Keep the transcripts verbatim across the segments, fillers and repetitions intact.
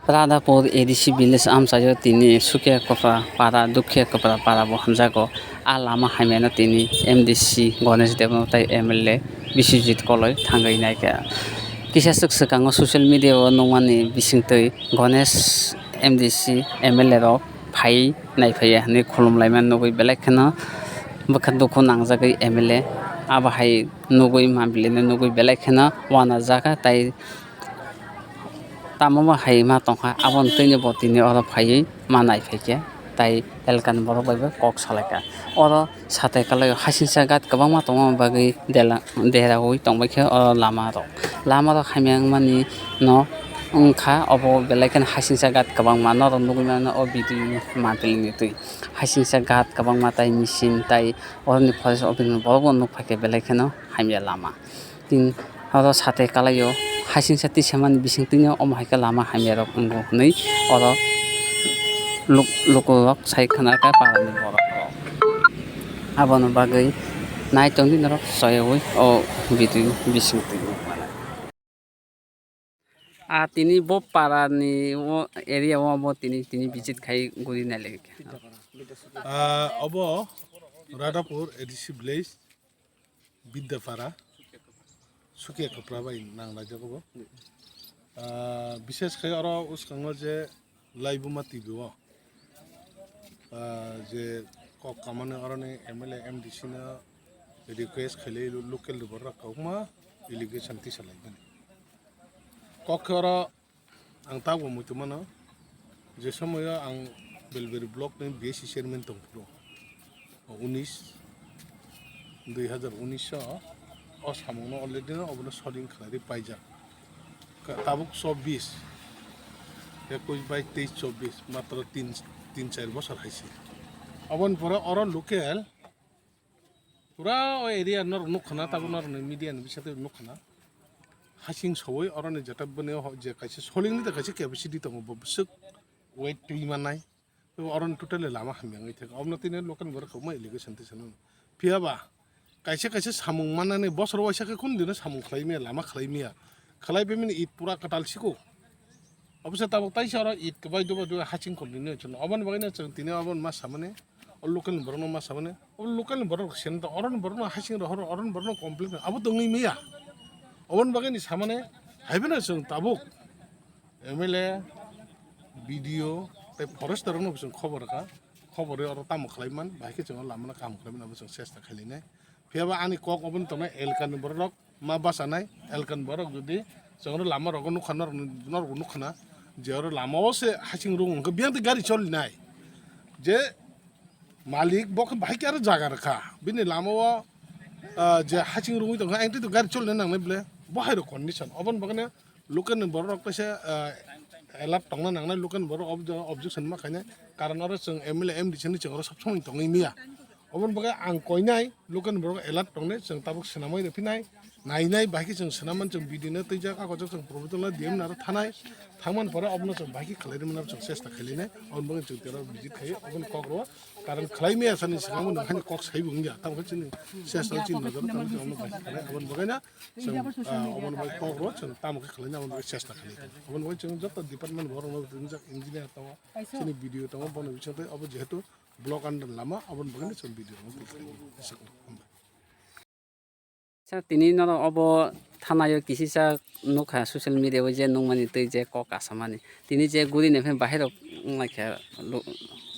Radhapur A D C village amchaio tini Sukia Kopra para, Dukhiya Kopra para bo hamjago. A lama hamyano tini M D C Ganesh Debbarma tei M L A Biswajit Koloi thangwi naikha. Kisa swk swkango social media o nukmani bisingtwi Ganesh M D C M L A rok phai naiphaiya hinwi khulum laimani nugwi belai kheno bwkha dukhu nangjagwi M L A abo hai nugwi mampli no nugwi belai kheno uanajak tei tamo bo hai ma tongkha, aboni twini bo tini oro phaiwi ma naiphaikha, tei elkani borok bai bo kok salaikha. Oro satai kalaio hasingsa ghat kwbangma tongma bagwi dela-, deraui tongbaikha oro lama rok. Lama rok hamya wngmani no wngkha, obo belai kheno hasingsa ghat kwbangma norok nugwi mano o video ni mantwini twi. Hasingsa ghat kwbangma tei machine tei oroni forest office ni borok bo nukphaikha belai kheno hamya lama. Tin oro satai kalaio, hasingsa tisamani bisingtwino omo hai khe lama hamyarok wngo hwnwi oro luk-, lukurok sai khna kha parani borok rok. Aboni bagwi nai tongdi norok soyogwi o video bisingtwi. A tini bo parani o area o bo tini, tini visit khai guri nai lai kha. Ah, obo Radhapur A D C village. Bidyapara, Sukia Kopra bai nang laijak obo. Ah, bishes khai oro uskango je laibuma T V o, ah, je kok kamani oroni M L A, M D C no request khailai lo-, local ni borok kauma allegation tisa laimani. Kok khe oro Ang tabuk muitu mano, je somoyo ang Belberi block ni B S C chairman tong phuru, unis, dui hazar unis o, o samung no already no obono solving khlai ri paijak. Ka-, tabuk chobbish, ekush, bais, teis, chobbish, matro tin, tin char bosor hai se. Oboni pore oro local, Pura o area norok nukha na, tabuk norokni media ni bisingtwi nukha na. Hasing sowui oroni jeta bini o je kaisa solingni de kaisa capacity tongo, bo bwswk weight twi mannai. Tei oroni totally lama hamya wngwi thangkha. Obono tini local borok kwbangma allegation twi sanani. Phiya ba kaisa kaisa samung mannani bosor waisa khe kunu dino samung khlai maya, lama khlai maya. Khlai phaimani it pura kwtal siko. Obosa tabuk taisa oro it kwbai duba duba hasing continue chwng. Oboni bagwino chwng tini oboni ma samani, o local ni borokno ma samani, o local ni borok sen ta, oroni borokno hasing rohor, oroni borokno complain abo tongwi maya. Oboni bagwini samani, haiphano chwng tabuk M L A, B D O tei forester rokno chwng khobor rwkha, khobor rwi oro tamo khlai man, bahai khe chwng o lamano kaham khlai mano abo chwng chesta khlai nai. Phiya ba ani kok obono tongnai elkani borok rok ma bachanai, elkani borok jodi chwng oro lama rogo nukha, norok, norok nukha na je oro lama o se hasing rung wngkha, biyang tei gari choli nai je malik bo khe bahai khe aro jaga rwkha, bini lama o, ah, je hasing rungwi tongkha, ang tei gari choli nai nangnai ble bo hai rok condition. Oboni bagwi no local ni borok rok kaisa, ah, alert tongna nangnai, local ni borok ob-, objection ma khainai, karon oro chwng M L A, M D C ni chwng oro sob somoi tongwi maya. Oboni bagwi ang koinai, local ni borok alert tongnai, chwng tabuk swnamwi rwphinai, nainai, bahai khe chwng swnamman chwng B D O no twijak, a kochok chwng Probitol no D M no aro thanai, thangmani pore obono chwng bahai khe khlai rwmani chwng chesta khlai nai, oboni bagwi chwng tero visit khai, oboni kok rw, karon khlai maya sani swkang bo nwng haino kok sai bo wngya, tamo khe chini chesta chini nojor tamo khe obono bahai khe khlai, oboni bagwi na chwng, ah, oboni bagwi kok rw, chwng tamo khe khlai nai, oboni bagwi chesta khlai nai, oboni bagwi chwng joto department borok no ringjak, engineer tongo, chini B D O tongo, bono bisingtwi obo jehetu block under lama, aboni bagwino chwng video rok twi khlai mano. Hambai. Sir, tini norok obo thanaio kisisa nukha social media o je nukmani tei je kok kasamani. Tini je guri nai phai bahai rok wnglaikha lo-,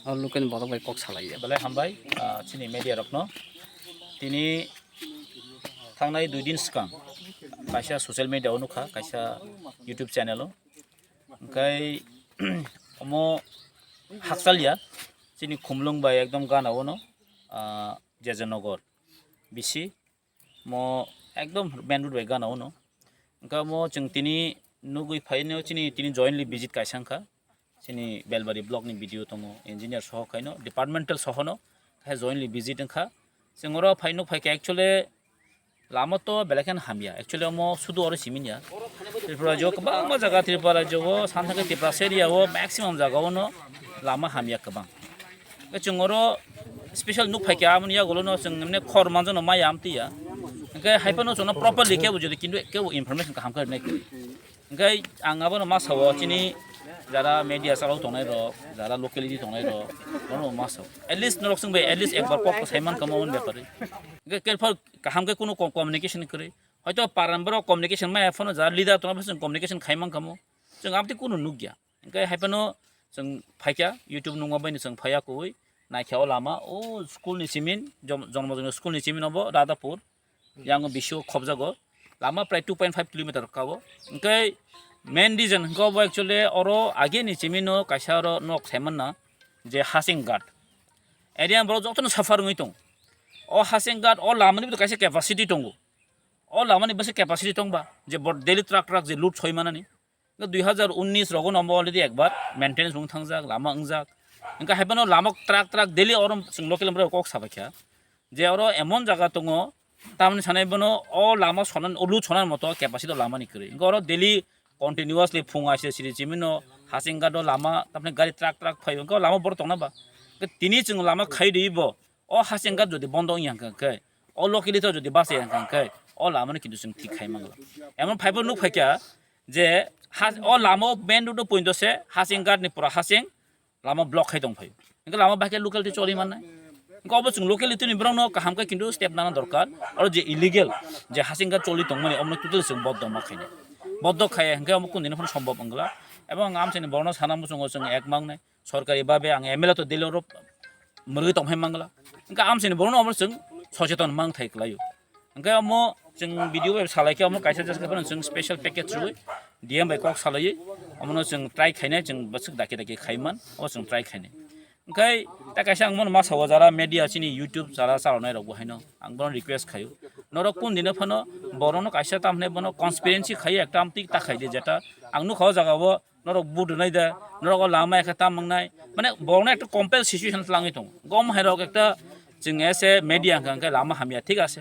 o local ni borok bai kok salaiya. Belai hambai, ah, chini media rokno. Tini thangnai dui din swkang kaisa social media o nukha, kaisa YouTube channel o. Hwnkhe omo hakchaliya chini Khumlwng bai ekdom gana ono, ah, Jejenogar bisi mo ekdom main road bai gana ono. Hwnkhe omo chwng tini nugwi phaino chini, tini jointly visit kaisa wngkha. Chini Belbari block ni B D O tongo, engineer soho khaino, departmental sohono khe jointly visit wngkha. Chwng oro phai nuk phaikha actually lama to belai kheno hamya. Actually omo sudu oro simi ya. Tripura rajyo kwbangma jaga, Tripura rajyo o, san thangkhe Tiprasa area o maximum jaga o no lama hamya kwbang. Khe chwng oro special nuk phaikha, aboni yagulo no chwng emne khor manjano maya amtwi ya. Hwnkhe hai phano chwngno properly kebo jodi kintu kebo information kaham khe rwnai kwrwi. Hwnkhe ang abono ma sao chini Jara media chalok tongnai rok, jara locality tongnai rok, bono ma sao. At least norok chwng bai at least ekbar kok sai man kamo on bepari. Hwnkhe kerphal kaham khe kuno ko-, communication kwrwi. Hoito paran borok communication ma phano jara leader tongna phano chwng communication khai man kamo. Chwng amtwi kuno nukya. Hwnkhe hai phano chwng phaikha YouTube nungma bai chwng phaiya koi. Naikhe o lama, o school ni simin, jom-, Jonmo Joni school ni simin obo Radhapur. Yang bisio khobjago. Lama prai two point five kilometer kao. Hwnkhe main reason hwnkhe obo actually oro age ni chimino kaisa oro nok saimanna je Hasing Ghat. Area borok jotono suffer wngwi tong. O Hasing Ghat o lama ni kaisa capacity tongo. O lama ni bwswk capacity tongba je bor daily truck truck je load soi manani. Hwnkhe dui hazar unnis rogo no omo already ekbar maintenance wng thangjak, lama wngjak. Hwnkhe hai phano lama truck truck daily oro chwng local borok kok sabaikha. Je oro emon jaga tongo, tamni sanai bono o lama sonan, o load sonan moto capacity o lama ni kwrwi. Hwnkhe oro daily continuously phung aise siri chimino Hasing Ghat o lama, tamni gari truck truck phai, hwnkhe o lama borok tongna ba. Hwnkhe tini chwng lama khai rwi bo, o Hasing Ghat jodi bondo wngya hwnkhe, o locality o jodi bachai hwnkhe, o lama no kintu chwng thik khai mangla. Emon phai bo nuk phaikha, je ha-, o lama o main road o pointo se Hasing Ghat ni pura Hasing lama block khai tong phai. Hwnkhe lama bahai khe locality choli mannai. Hwnkhe obo chwng locality ni borok no kaham khe kintu step nana dorkar. Oro je illegal je Hasing Ghat choli tongmani omo no totally chwng boddo ma khainai. Boddo khaiya hwnkhe omo kundini phano sombhob wngla. Ebong amchaini borok no sana muchungo chwng ek mangnai. Sorkari babe ang M L A to daily oro mwrwi tong phai mangla. Hwnkhe amchaini borok no omo chwng socheton mang thai kwlaio. Hwnkhe omo chwng video bai salai khe omo kaisa jas khe phano chwng special package rwui D M bai kok salaiwi omono chwng try khainai, chwng bwswk daki daki khaiman omo chwng try khainai. Hwnkhe ta kaisa ang bono ma sao jara media chini YouTube jara chalonai rok bo haino ang bono request khaio. Norok kun dino phano borokno kaisa tamhinai bono conspiracy khaiwi ekta amtwi ta khaidi jeta ang nukha o jaga o norok vote rwnai da, norok o lama ekha tam wngnai, mane borokno ekta compel situation tlangwi tongo. Gom hai rok ekta chwng ese media hwnkha hwnkhe lama hamya thik ase,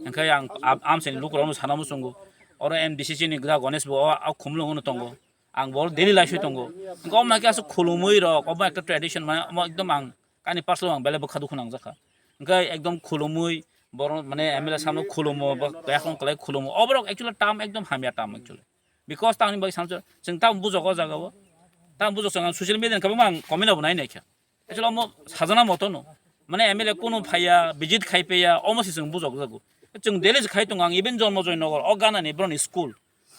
hwnkhe ang am-, amchaini lukurokno sana muchungo, oro M D C C ni gwdal Ganesh bo o, o khumlungo no tongo, ang bo daily life tongo, hwnkhe omo hai khe aswk khulumwi rok, omo ekta tradition mane omo ekdom ang ani personal ang belai bwkha dukhu nangjakha, hwnkhe ekdom khulumwi borok mane M L A samno khulumo, bo yakung kwlai khulumo, oborok actually tam ekdom hamya tam actually. Because tamni bagwi samsa chwng tamo bujok o jaga o. Tamo bujok chwng ang social media ni kabangma ang comment rok bo nai naikha. Actually omo sajana moto no. Mane M L A kunu phaiya, visit khai paiya, omo se chwng bujok jago. Chwng daily se khai tongo ang, even Jonmo Joy Nagar, o ganani borokni school.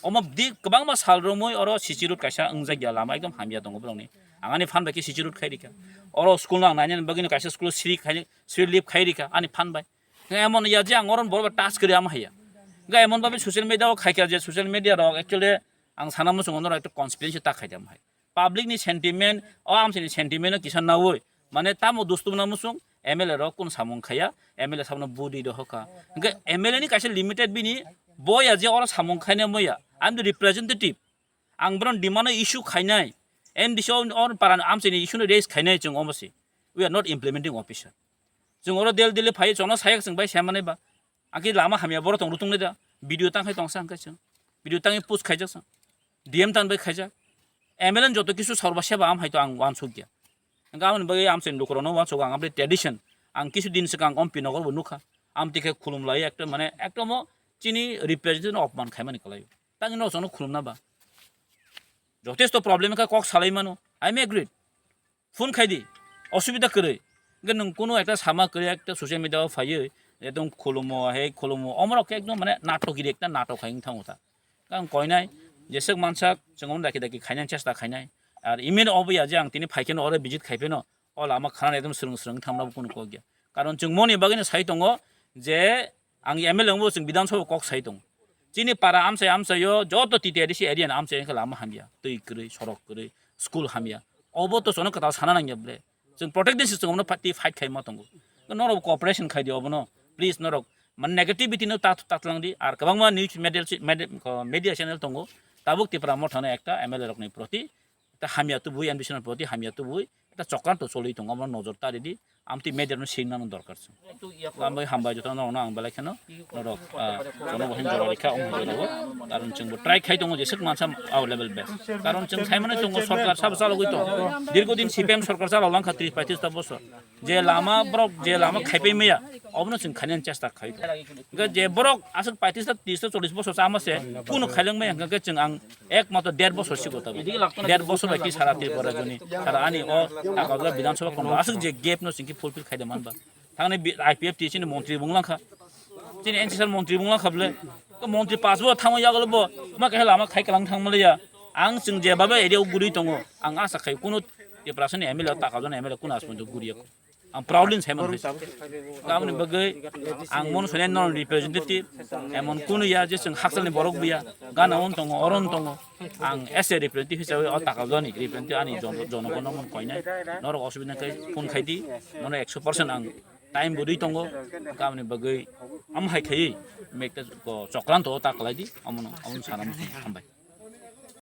Omo di kwbangma sal romwi oro C C road kaisa wngjak ya lama ekdom hamya tongo borokni. Ang ani phan bai khe C C road khai rikha. Oro school no ang nainani bagwi no kaisa school sri khai, sri leave khai rikha ani phan bai. Hwnkhe emon ya je ang oro borok bai touch kwrwi ama haiya. Hwnkhe emon babe social media o khaikha je social media rok actually ang sana muchungo norok ekta conspiracy ta khaidi ama hai. Public ni sentiment, o amchaini sentiment no kisa naui. Mane tamo dustum na muchung M L A rok kun samung khaiya, M L A sabno budi dohokha. Hwnkhe M L A ni kaisa limited bini boya je oro samung khaina moya. I am the representative. Ang bono demand no issue khainai. M D C o or paran amchaini issue no raise khainai chwng omo se. We are not implementing officer. Chwng oro del dele phai chwngno sayak chwng bai sai manai ba. Aki lama hamya boro tong rutung da. Video tang khai tong sa hwnkhe chwng. Video tangwi post khaijak chwng. D M tan bai khaijak. M L A ni joto kisu sorba seba am hai to ang wansuk ya. Hwnkhe amoni bagwi amchaini lukurokno wansuk ang amri tradition. Ang kisu din swkang om pinogor bo nukha. Amtwi khe khulum lai ekta mane ekta mo chini representative no opman khaimani kwlai. Tangwi no chwngno khulumna ba. Jotesto problem kha kok salai mano. I am agreed. Phone khai di, osubida kwrwi. Hwnkhe nwng kunu ekta sama kwrwi ekta social media o phaiwi, ekdom khulumo, hei khulumo, omorok khe ekdom mane natokgiri ekta natok khai wng thango ta. Ang koinai, jeswk mansak, chwng omo daki daki khainani chesta khainai. Ar email obo ya je ang tini phai kheno oro visit khai pheno, o lama khanani ekdom swrwng swrwng wng thangnabo kunu kok ya. Karon chwng moni bagwino sai tongo je, ang M L A wngbo chwng Bidhan Sabha kok sai tongo. Chini para amchai amchaio joto T T A D C area ni amchai wngkha lama hamya, twi kwrwi, sorok kwrwi, school hamya. Obo to chwngno kwtal sana nangya ble. Chwng protect din se chwng omono party fight khai ma tongo. Norok cooperation khai di obono. Please norok man negativity no tat tatlang di. Ar kwbangma news media, media, media channel tongo. Tabuk Tipra Motha no ekta M L A rokni proti, ekta hamya tubui, N B C no proti hamya tubui, Ekta chokranto choli tongo, omo nojor ta ridi. Amtwi media no sing nang dorkar se. Ambai hambai joto no ang belai kheno norok jono bohin jora rikha om hoi rogo. Karon chwng bo try khai tongo jesuk mansa available best. Karon chwng khai mane tongo sorkar sab chalogwi tongo. Dirgo din C P M sorkar chalok langkha tris paitris ta bosor. Je lama borok je lama khaipai maya obono chwng khainani chesta khai. Hwnkhe je borok aswk paitris ta tris ta chollis bosor chama se kuno khailang maya hwnkhe chwng ang ek matro der bosor sigo tabo. Der bosor bai ki sara Tripura joni sara ani o Takabjala Bidhan Sabha kondo aswk je gap no chwng ki fulfill khaide manba. Thangni B-, I P F T chini montri bung langkha. Chini N C S R montri bung langkha bole. Ko montri pas bo thangma yagolo bo. Ma kahe lama khai kalang thangma le ya. Ang chwng je babe area o guri tongo. Ang asa khai kuno Tiprasani M L A Takabjala M L A kuno asmo do guri yako. Ang proudly sai man. Kamni bagwi ang mon sone non representative emon kuno ya je chwng haksalni borok biya. Gana on tongo, oron tongo. Ang as a representative hisabe o Takabjalani representative ani jon-, jonogono mon koinai. Norok osubidha khai phone khai di. Nono ekso percent ang time bo rwi tongo, kamni bagwi am hai khaiwi mekta ko chokranto ta kalai di, amono, amono sana muchung hambai.